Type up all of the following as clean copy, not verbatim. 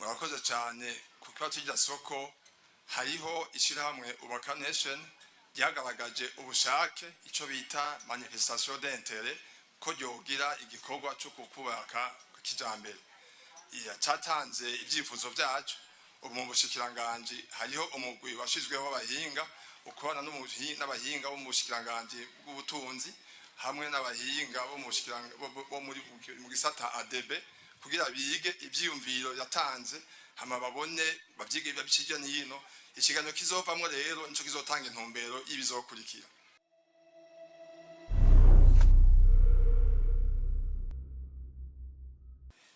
Murakoze cyane. Ku kibazo cy'irya soko, hariho ishyirahamwe Ubaka Nation ryagaragaje ubushake, icyo bita manifestation d'intérêt, ko ryogira igikorwa cyo kubaka kijambere. Cyatanze ibyifuzo byacu. Ubu mu bushikiranganji hariho umugwi washizweho abahinga ukorana n'abahinga bo mu bushikiranganji bw'ubutunzi hamwe n'abahinga bo muri mu gisata ADB, kugira bige ivyiyumviro yatanze, hama babone bavyige babishirya n'hino. Ikiganiro kizovamwo rero nico kizotanga intumbero y'ibizokurikira.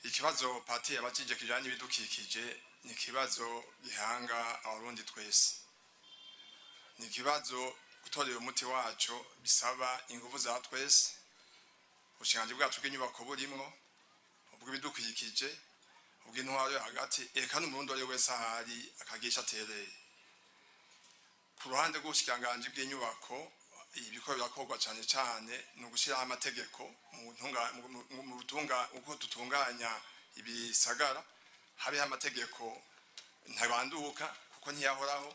Ikibazo pati yabajije kijanye n'ibidukikije ni ikibazo gihanga Abarundi twese, ni ikibazo gutorera umuti waco bisaba inguvu za twese. Ubushikiranganji bwacu bw'inyubako burimwo, ubw'ibidukikije, ubw'intwaro yo hagati, eka n'Umurundi uwari wese ahari akagira ico atereye. Ku ruhande rw'ubushikiranganji bw'inyubako, ibiko birakorwa cane cane ni ugushiraho amategeko mu butunga uko dutunganya ibisagara, habeho amategeko ntabanduka, kuko ntiyahoraho,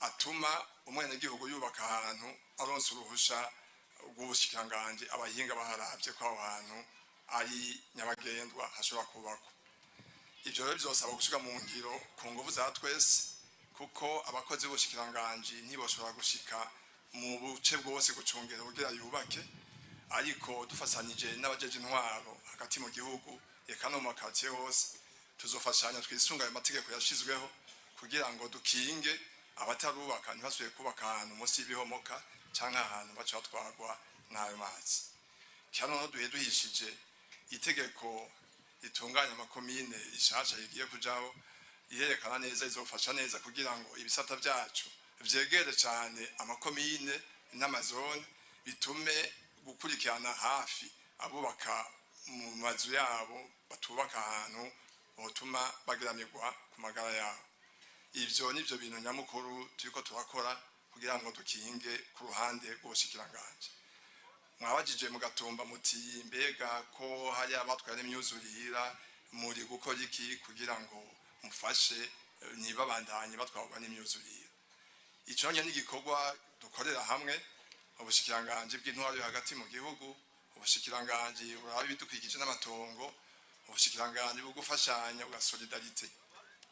atuma umwenegihugu yubaka ahantu aronse uruhusha rw'ubushikiranganji, abahinga baharavye ko aho hantu ari nyabagendwa hashobora kubakwa. Ivyo rero bizosaba gushira mu ngiro ku nguvu za twese, kuko abakozi b'ubushikiranganji ntiboshobora gushika mu buce bwose gucungera kugira yubake, ariko dufatanije n'abajeje intwaro hagati mu gihugu, eka no mu makaritsiye hose, tuzofashanya twisunga ayo mategeko yashizweho kugira ngo dukinge abatarubaka ntibasubire kubaka ahantu munsi y'ibihomoka canke ahantu baca batwarwa n'ayo mazi. Kano noneho duhe duhishije itegeko ritunganya amakomine rishasha rigiye kujaho, irerekana neza, izofasha neza kugira ngo ibisata vyacu vyegere cane amakomine n'amazone, bitume gukurikirana hafi abubaka mu mazu yabo batubaka ahantu hotuma bagiramirwa ku magara yabo. Ivyo nivyo bintu nyamukuru turiko turakora kugira ngo dukinge ku ruhande rw'ubushikiranganji. Mwabajije mugatumba muti: "Mbega ko hari abatwaye n'imyuzurira, muri gukora iki kugira ngo mufashe ntibabandanye batwarwa n'imyuzurira?" Ico nyene n'igikorwa dukorera hamwe, ubushikiranganji bw'intwaro yo hagati mu gihugu, ubushikiranganji buraba ibidukikije n'amatongo, ubushikiranganji bwo gufashanya bwa solidarité.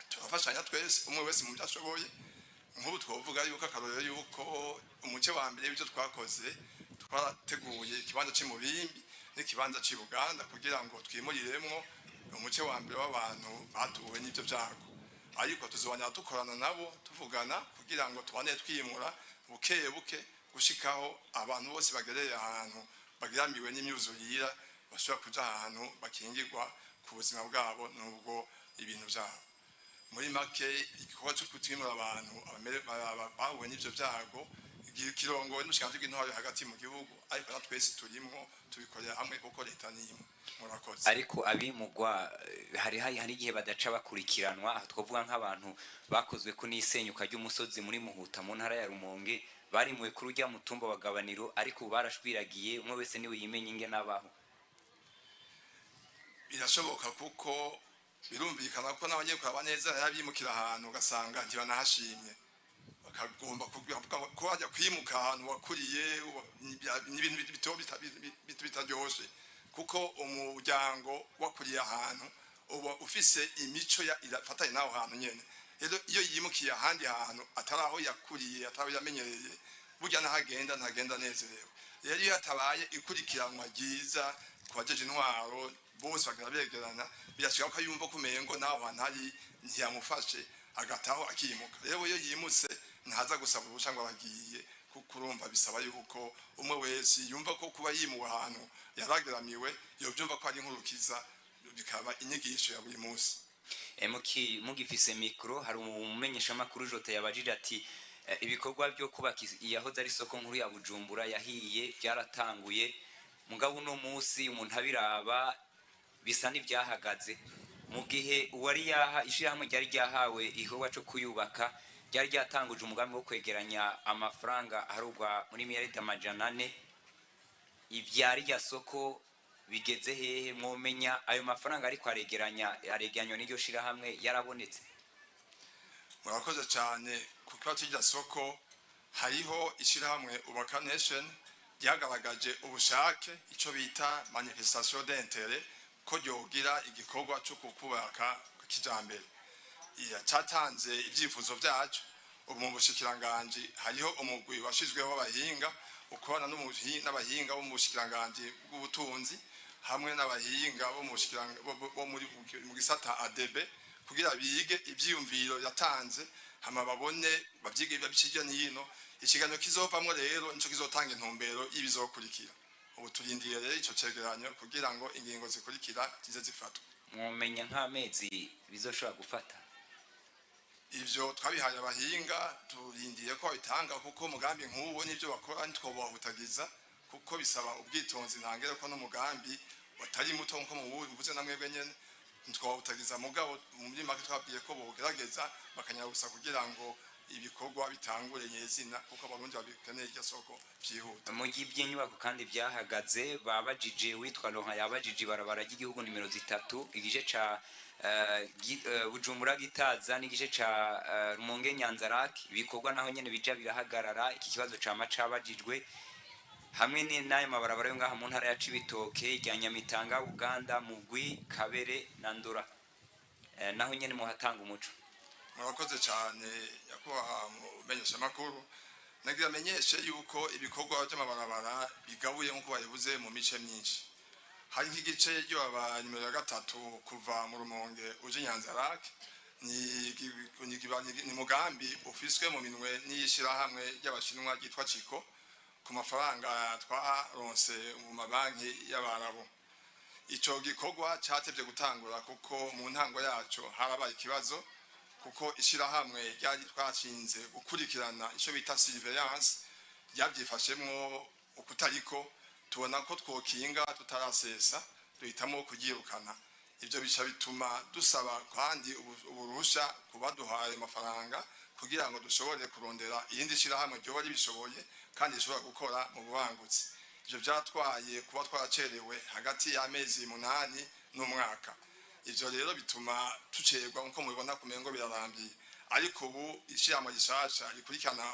Turafashanya twese, umwe wese mu byo ashoboye. Nk'ubu twovuga yuko akarorero yuko umuce wa mbere w'ibyo twakoze, twarateguye ikibanza c'i Mubimbi n'ikibanza c'i Buganda kugira ngo twimuriremwo umuce wa mbere w'abantu batuwe n'ivyo vyago, ariko tuzobandanya dukorana nabo, tuvugana kugira ngo tubane twimura buke buke gushikaho abantu bose bagereye ahantu bageramiwe n'imyuzurira bashobora kuja ahantu bakingirwa ku buzima bwabo n'ubwo ibintu vyabo. Muri make, igikorwa cyo kwimura abantu bahuye n'ivyo vyago kirongowe n'ubushikiranganji bw'intwaro hagati mu gihugu, ariko na twese turimwo, tubikorera hamwe kuko leta ni imwe. Murakoze. Ariko abimugwa hari igihe badaca bakurikiranwa. Aha twavuga nk'abantu bakozwe ko n'isenyuka ry'umusozi muri Muhuta mu ntara ya Rumonge, barimuwe kuri urya mutumba wa Gabaniro, ariko ubu barashwiragiye, umwe wese niwe yimenya ingene abaho. Birashoboka, kuko birumvikana ko n'abagiye kuraba neza yabimukira ahantu ugasanga ntibanahashimye, bakagomba ko wajya kwimuka ahantu wakuriye ni ibintu bitaryoshe, kuko umuryango wakuriye ahantu uba ufise imico irafatanye n'aho hantu nyene. Rero iyo yimukiye ahandi hantu atari aho yakuriye, atari aho yamenyereye, burya n'ahagenda ntagenda anezerewe. Rero iyo hatabaye ikurikiranwa ryiza ku bajeje intwaro bose bagenda begerana, birashika ko yumva ko umengo n'aho hantu ari ntiyamufashe, agataho akimuka. Rero iyo yimutse ntaza gusaba uruhusha ngo abagiye, kuko urumva bisaba yuko umwe wese yumva ko kuba yimuwe ahantu yarageramiwe yovyumva ko ari nk'urukiza, bikaba inyigisho ya buri munsi. Mugifise micro, hari umumenyeshamakuru Jote yabajije ati: "Ibikorwa byo kubaka iyahoze ari isoko nkuru ya Bujumbura yahiye byaratanguye, mugabo uno munsi umuntu abiraba bisa n'ibyahagaze, mu gihe uwari yaha ishirahamwe ryari ryahawe igikorwa cyo kuyubaka ryari ryatanguje umugambi wo kwegeranya amafaranga aharugwa muri miliyaridi 400 ivyari rya soko." Bigeze hehe? Mwomenya ayo mafaranga ariko aregeranya, aregeranywa n'iryo shirahamwe, yarabonetse? Murakoze cyane. Ku kibazo cy'irya soko, hariho ishyirahamwe Ubaka Nation ryagaragaje ubushake, icyo bita manifestation d'intérêt, ko ryogira igikorwa cyo kubaka kijambere. Cyatanze ibyifuzo byacu. Ubu mu bushikiranganji hariho umugwi washizweho abahinga ukorana n'abahinga bo mu bushikiranganji bw'ubutunzi hamwe n'abahinga bo muri mu gisata ADB, kugira bige ivyiyumviro yatanze, hama babone bavyige, babishirya n'hino. Ikiganiro kizovamwo rero nico kizotanga intumbero y'ibizokurikira. Ubu turindiye rero ico cegeranyo kugira ngo ingingo zikurikira zize zifatwe. Mwomenya nk'amezi bizoshobora gufata? Ivyo twabihaye abahinga, turindiye ko babitanga, kuko umugambi nk'uwo n'ivyo bakora ntitwobahutagiza, kuko bisaba ubwitonzi ntangere, ko n'umugambi watari muto nkuko mubivuze na mwebwe nyene. Ntitwobahutagiza, mugabo muri make twabwiye ko bogerageza bakanyarusa kugira ngo ibikorwa bitangure nyezina, kuko Abarundi babikeneye, iryo soko vyihuta. Mu gihe iby'inyubako kandi byahagaze, babajije, witwa Laurent yabajije ibarabara ry'igihugu nimero 3, igice ca Bujumbura Gitaza n'igice ca Rumonge Nyanzarake. Ibikorwa naho nyene bija birahagarara. Iki kibazo cama cabajijwe hamwe n'ayo mabarabara yo ngaha mu ntara ya Cibitoke, irya Nyamitanga, Uganda, Mugwi, Kabere na Ndora. Naho nyene muhatanga umuco. Murakoze cyane, nyakubahwa mumenyeshamakuru. Nagira amenyeshe yuko ibikorwa by'amabarabara bigabuye nk'uko babivuze mu mice myinshi. Hari nk'igice ry'aba nimero ya 3 kuva mu Rumonge uje Nyanzarake, ni mugambi ufiswe mu minwe n'iyishirahamwe ry'Abashinwa ryitwa Ciko, ku mafaranga twaronse mu mabanki y'Abarabu. Ico gikorwa catevye gutangura kuko mu ntango yaco harabaye ikibazo, kuko ishirahamwe ryari twashinze gukurikirana, ico bita surveillance, ryabyifashemwo ukutariko. Tubona ko twokinga tutarasesa, duhitamo kuryirukana. Ibyo bica bituma dusaba kandi uburuhusha kubaduhaye amafaranga kugira ngo dushobore kurondera iyindi shirahamwe ryoba ribishoboye kandi rishobora gukora mu bubangutsi. Ivyo vyatwaye kuba twaracerewe hagati y'amezi 8 n'umwaka. Ivyo rero bituma tucerwa, nkuko mubibona kumengo birarambiye. Ariko ubu ishirahamwe rishasha rikurikirana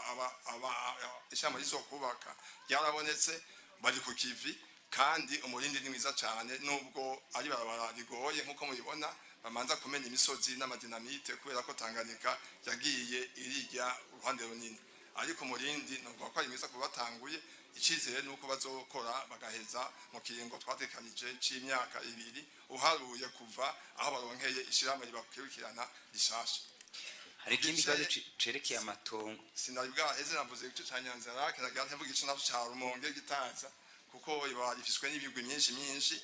ishirahamwe rizokubaka ryarabonetse, bari ku kivi, kandi umurindi ni mwiza cyane, nubwo ari barabara rigoye nkuko mubibona, bamanza kumenya imisozi n'amadinamite kubera ko Tanganyika yagiye irirya uruhande runini. Ariko umurindi nuvuga ko ari mwiza kuba batanguye. Icyizere ni uko bazokora bagaheza mu kiringo twatekanije c'imyaka 2, uharuye kuva aho baronkeye ishirahamwe ribakurikirana rishasha. Hari ikindi kibazo cerekeye amatongo. Sinari bwaheze. Navuze igice ca Nyanzarake, nagira ntivuga igice naco ca Rumonge Gitaza, kuko iba rifiswe n'ibigwi myinshi myinshi.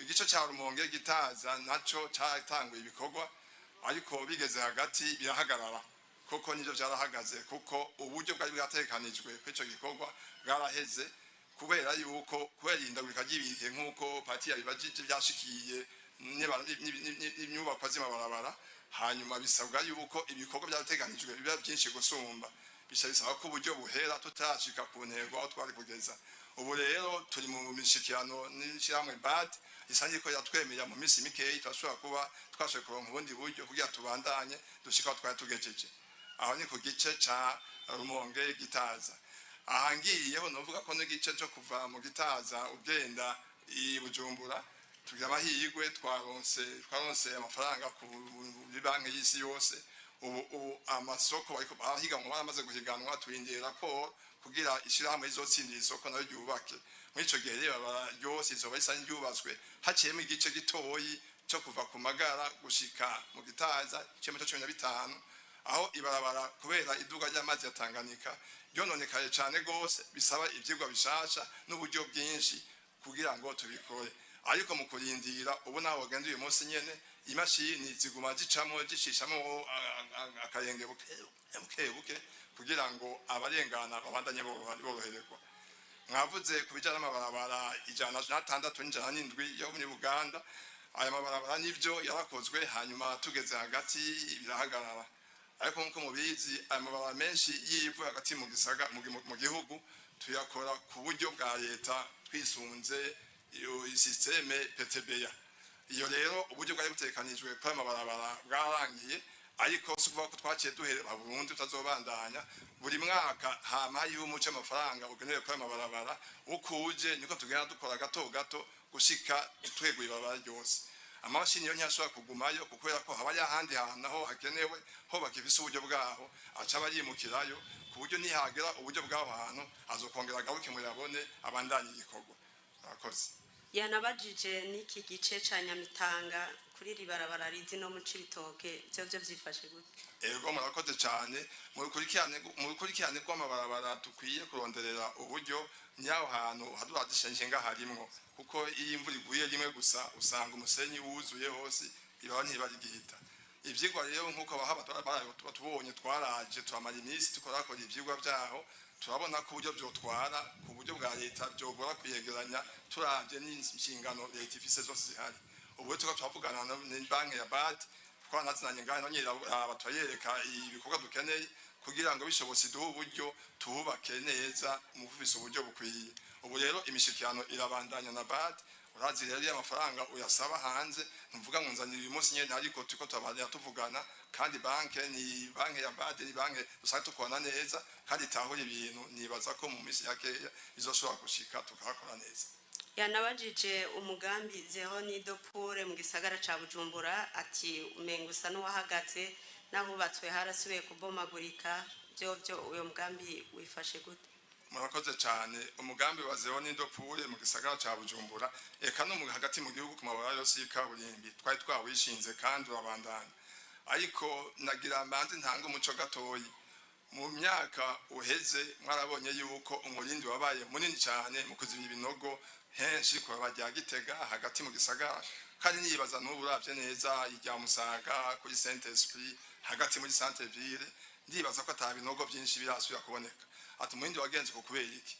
Igice ca Rumonge Gitaza naco cyatanguye ibikorwa, ariko bigeze hagati birahagarara, kuko nivyo vyarahagaze kuko uburyo bwari bwatekanijwe kw'ico gikorwa bwaraheze, kubera yuko kubera ihindagurika ry'ibihe, nk'uko pati yabibajije, byashikiye n'inyubakwa z'amabarabara. Hanyuma bisabwa yuko ibikorwa byarateganijwe biba byinshi gusumba, bisa bisaba ko uburyo buhera tutarashika ku ntego aho twari kugeza. Ubu rero turi mu mishikirano n'ishyirahamwe BAD risanzwe ko yatwemerera mu minsi mikeyi turashobora kuba twashoboye kuronka ubundi buryo kugira tubandanye dushika aho twari tugejeje. Aho ni ku gice ca Rumonge Gitaza. Aha ngiyeho novuga ko n'igice cyo kuva mu Gitaza ugenda i Bujumbura, tugira amahirwe, twaronse amafaranga ku banki y'isi yose. Ubu amasoko bariko barahiganwa, baramaze guhiganwa, turindiye raporo kugira ishirahamwe rizotsindira isoko nayo ryubake. Muri ico gihe rero ibarabara ryose rizoba risa n'iryubatswe, haciyemo igice gitoyi cyo kuva ku Magara gushika mu Gitaza, ikilometero 15, aho ibarabara kubera iduga ry'amazi ya Tanganyika ryononekaye cane gose, bisaba ivyigwa bishasha n'uburyo bwinshi kugira ngo tubikore. Ariko mu kurindira, ubu naho bagenda uyu munsi nyene, imashini ziguma zicamo, zicishamo akayenge buke buke buke kugira ngo abarengana babandanye borohererwa. Mwavuze ku bijyanye n'amabarabara 106 n'107 yo muri Buganda. Aya mabarabara nivyo yarakozwe, hanyuma tugeze hagati birahagarara. Ariko nk'uko mubizi, aya mabarabara menshi y'ivu hagati mu gisaga mu gihugu tuyakora ku buryo bwa leta twisunze. Iyo système PTBA, iyo rero uburyo bwari butekanijwe kuri amabarabara bwarangiye, ariko si ukuvuga ko twaciye duhera burundu tutazobandanya. Buri mwaka hama hariho umuco, amafaranga ugenewe kuri amabarabara uko uje niko tugenda dukora gato gato gushika tweguye ibarabara ryose. Amamashini yo ntiyashobora kugumayo kubera ko haba ahandi hantu naho hakenewe ho bakifise uburyo bwaho, aca barimukirayo, ku buryo nihagera uburyo bw'aho hantu azokongera agaruke muyabone abandanye igikorwa. Murakoze. Yanabajije n'iki gice ca Nyamitanga kuri iri barabara rizi no mu Cibitoke, vyo vyo vyifashe gute? Ego, murakoze cyane. Mu rukurikirane rw'amabarabara dukwiye kuronderera uburyo, n'aho hantu haduradishenga harimwo, kuko iyo imvura iguye rimwe gusa usanga umusenyi wuzuye hose, ibaba ntibarigihita. Ivyigwa rero, nk'uko abahaba tubonye, twaraje turamara iminsi tukorakora ivyigwa vyaho, turabona ko uburyo vyotwara ku buryo bwa leta vyogora kuyegeranya, turavye n'inshingano leta ifise zose zihari. Ubu rero turiko turavugana na banki ya BAD, twanazinanye ngaho, none iraba, turayereka ibikorwa dukeneye kugira ngo bishobotse duhe uburyo tuhubake neza mu bufise uburyo bukwiye. Ubu rero imishikirano irabandanya na BAD. Urazi rero, iyo amafaranga uyasaba hanze, ntuvuga ngo nzanira uyu munsi nyene, ariko turiko turabandanya tuvugana, kandi banke ni banke ya BAD, ni banke dusanzwe dukorana neza kandi itahura ibintu. Nibaza ko mu minsi yakeya bizoshobora gushika tukahakora neza. Yanabajije umugambi zéro nid de poule mu gisagara ca Bujumbura, ati umenga usa n'uwahagaze, n'ahubatswe harasubiye kubomagurika. Vyo vyo uyo mugambi wifashe gute? Murakoze cyane. Umugambi wa zéro nid de poule mu gisagara ca Bujumbura, eka no mu hagati mu gihugu ku mabarabara yose y'ikaburimbi, twari twawishinze kandi urabandanya, ariko nagira mbanze ntanga umuco gatoyi. Mu myaka uheze mwarabonye yuko umurindi wabaye munini cyane mu kuziba ibinogo henshi ku barabara rya Gitega hagati mu gisagara, kandi nibaza n'ubu uravye neza irya Musaga kuri Saint Esprit hagati muri centre ville, ndibaza ko ata binogo byinshi birasubira kuboneka. Ati umurindi wagenze ku kubera iki?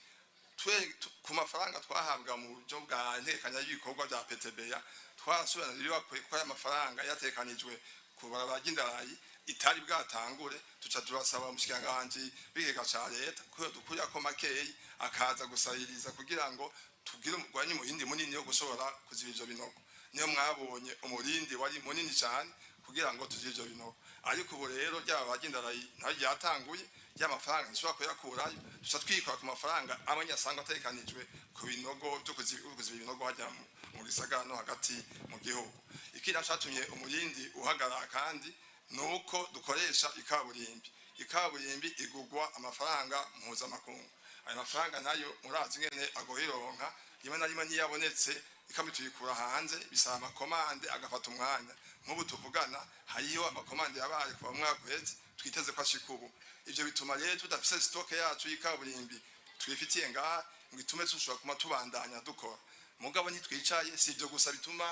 Twe ku mafaranga twahabwa mu buryo bwa ntekanya y'ibikorwa bya PTBA, twarasubirana ibibakwiye kuko aya mafaranga yatekanijwe ku barabara ry'indarayi itari bwatangure, tuca turasaba umushikiranganji w'ikigega ca leta ko dukurako makeyi akaza gusahiriza kugira ngo tugire umugwanyi muyindi munini yo gushobora kuziba ivyo binogo. Niyo mwabonye umurindi wari munini cyane kugira ngo tuzibe ivyo binogo. Ariko ubu rero ryaba ry'indarayi nayo ryatanguye, ry'amafaranga ntishobora kuyakurayo, tuca twikora ku mafaranga amwe asanga atekanijwe ku binogo byo kuziba ibinogo hajya mu gisagara no hagati mu gihugu. Ikindi catumye umurindi uhagarara kandi nuko dukoresha ikaburimbi. Ikaburimbi igugwa amafaranga mpuzamakungu. Ayo mafaranga nayo murazi ngene agohironka, rimwe na rimwe ntiyabonetse, ikamyo tuyikura hanze, bisaba ama commandes agafata umwanya. Nk'ubu tuvugana hariho ama commandes yabaye kuva mu mwaka uheze twiteze ko ashika ubu. Ivyo bituma rero tudafise stock yacu y'ikaburimbi twifitiye ngaha ngo itume dushobora kuma tubandanya dukora. Mugabo ntitwicaye. Si ibyo gusa bituma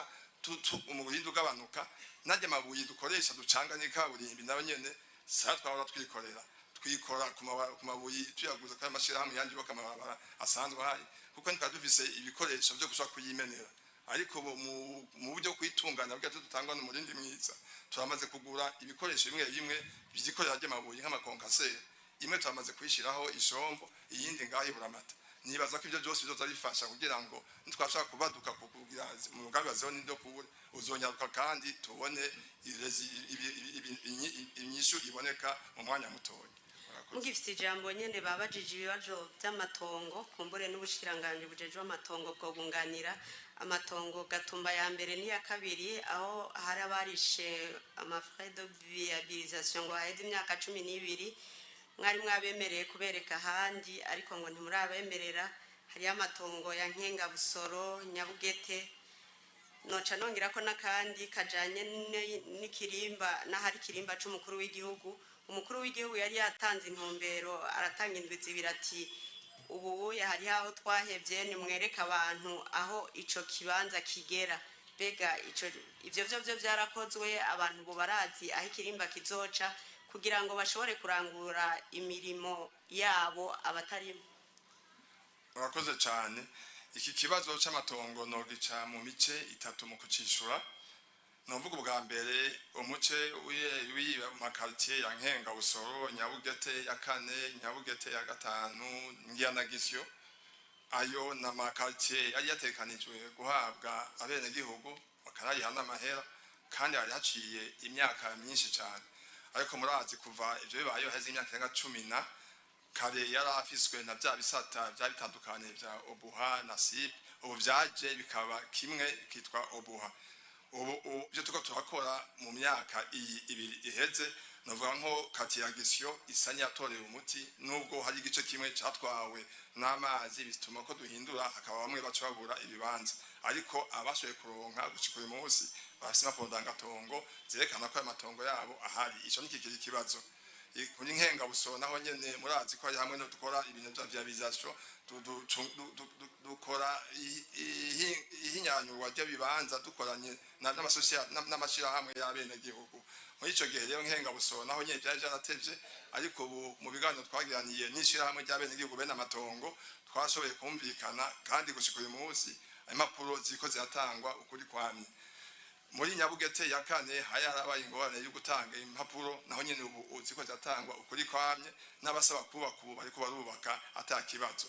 umurindi ugabanuka, n'arya mabuye dukoresha ducanga n'ikaburimbi nayo nyene sa twahora twikorera, twikora ku mabuye tuyaguza kandi amashirahamwe yandi yubaka amabarabara asanzwe ahari, kuko ntitwari dufise ibikoresho vyo gushobora kuyimenera. Ariko ubu mu buryo bwo kwitunganya bwacu dutangwa n'umurindi mwiza, turamaze kugura ibikoresho bimwe bimwe vyikorera ry'amabuye nk'ama concasseurs. Imwe turamaze kuyishiraho ishombo, iyindi ngaho iburamata. Nibaza ko ibyo byose bizoza bifasha kugira ngo nitwashaka kubaduka kugira mu mugambi wa zéro nid de poule uzonyaruka kandi tubone inyishu iboneka mu mwanya mutoya. Murakoze. Mugifite ijambo nyene, babajije ibibazo by'amatongo, kumbure n'ubushikiranganji bujejwe amatongo bwo bunganira amatongo Gatumba ya mbere n'iya kabiri, aho hari abarishe ama frais de viabilisation ngo haheze imyaka 12, mwari mwabemereye kubereka ahandi, ariko ngo ntimurabemerera. Hariyo amatongo ya Nkengabusoro, Nyabugete. Noca nongera ko n'akandi kajanye n'ikirimba, n'ahari ikirimba c'umukuru w'igihugu. Umukuru w'igihugu yari yatanze intumbero, aratanga indwi 2 ati ubu hariho aho twahevye, nimwereke abantu aho ico kibanza kigera. Mbega ico ivyo vyo vyo vyarakozwe? Abantu bo barazi aho ikirimba kizoca kugira ngo bashobore kurangura imirimo yabo abatarimo? Murakoze cyane. Iki kibazo c'amatongo nogica mu mice itatu mu kucishura. Novuga ubwa mbere umuce w'iyi ma quartiers ya Nkenga Busoro, Nyabugete ya kane, Nyabugete ya gatanu, Ngiyanagisyo. Ayo ni amakaritsiye yari yatekanijwe guhabwa abenegihugu, bakanayiha n'amahera, kandi hari haciye imyaka myinshi cyane. Ariko murazi, kuva ibyo bibayeho haheze imyaka irenga 10 na kare, yari afiswe na bya bisata byari bitandukanye bya OBUHA na SIP. Ubu byaje bikaba kimwe, bikitwa OBUHA. Ubu ibyo turiko turakora mu myaka iyi 2 iheze, novuga nko quartier ya Gisyo isa n'iyatorewe umuti, nubwo hari igice kimwe catwawe n'amazi, bituma ko duhindura, hakaba bamwe baca babura ibibanza. Ariko abashoboye kuronka gushika uyu munsi bafise impapuro ndangatongo zerekana ko ayo matongo yabo ahari. Ico ni kikiri ikibazo. Kuri Nkengabusoro naho nyene, murazi ko hari hamwe no dukora ibintu vya viabilisation, dukora ihinyanyurwa ry'ibibanza dukoranye n'amashirahamwe y'abenegihugu. Muri ico gihe rero, Nkengabusoro naho nyene vyari vyaratevye, ariko ubu mu biganiro twagiraniye n'ishirahamwe ry'abenegihugu bene amatongo, twashoboye kumvikana, kandi gushika uyu munsi impapuro ziriko ziratangwa ukuri kwamye. Muri Nyabugete ya kane hari harabaye ingorane yo gutanga impapuro, naho nyene ubu ziko ziratangwa ukuri kwamye, n'abasaba kubaka ubu bariko barubaka ata kibazo.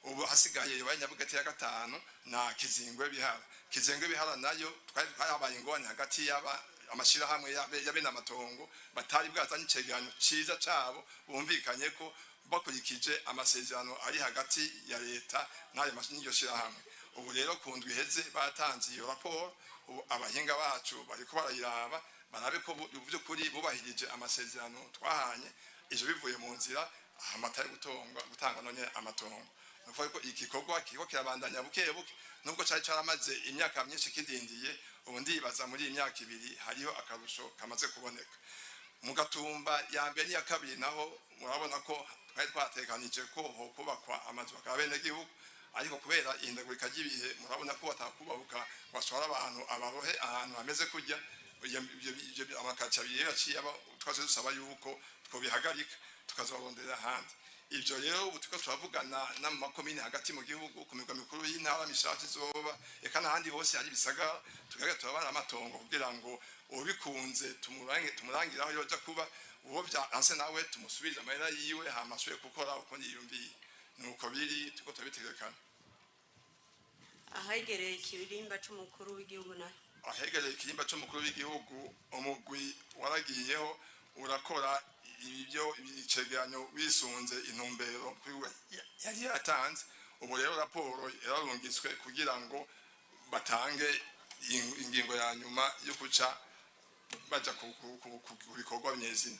Ubu hasigaye yobaye Nyabugete ya gatanu na Kizingwe Bihara. Kizingwe Bihara nayo twari habaye ingorane hagati y'aba amashirahamwe ya bene amatongo batari bwazanye icegeranyo ciza cabo bumvikanye ko bakurikije amasezerano ari hagati ya leta n'ayo n'iryo shirahamwe. Ubu rero ku ndwi iheze batanze iyo raporo. Ubu abahinga bacu bariko barayiraba, barabe ko mu by'ukuri bubahirije amasezerano twahanye. Ivyo bivuye mu nzira, amata yo gutanga none amatongo. Ni ukuvuga ko igikorwa kiriko kirabandanya buke buke, nubwo cari caramaze imyaka myinshi kidindiye. Ubu ndibaza muri iyi myaka 2 hariho akarusho kamaze kuboneka. Mu Gatumba ya mbere n'iya kabiri naho, murabona ko twari twatekanije ko hokubakwa amazu bakaba abenegihugu, ariko kubera ihindagurika ry'ibihe, murabona ko batakubabuka bashora abantu abarohe ahantu hameze kurya ibyo amakaca abiri yaciye aba. Twaje dusaba yuko twobihagarika, tukazobarondera ahandi. Ibyo rero ubu turiko turavugana n'amakomine hagati mu gihugu, ku mirwa mikuru y'intara mishasha izoba, eka n'ahandi hose hari ibisagara, tukagira turabana amatongo kugira ngo ubikunze tumurangire aho yoja kuba, uwo vyanse nawe tumusubize amahera yiwe, hama asubire gukora uko yiyumviye. Nuko biri, turiko turabitegekana. Ahegereye ikirimba c'umukuru w'igihugu nayo? Ahegereye ikirimba c'umukuru w'igihugu, umugwi waragiyeho urakora ibyo icegeranyo wisunze intumbero kuri we yari yatanze. Ubu rero raporo yararungitswe kugira ngo batange ingingo ya nyuma yo kuca baja ku bikorwa nyezina.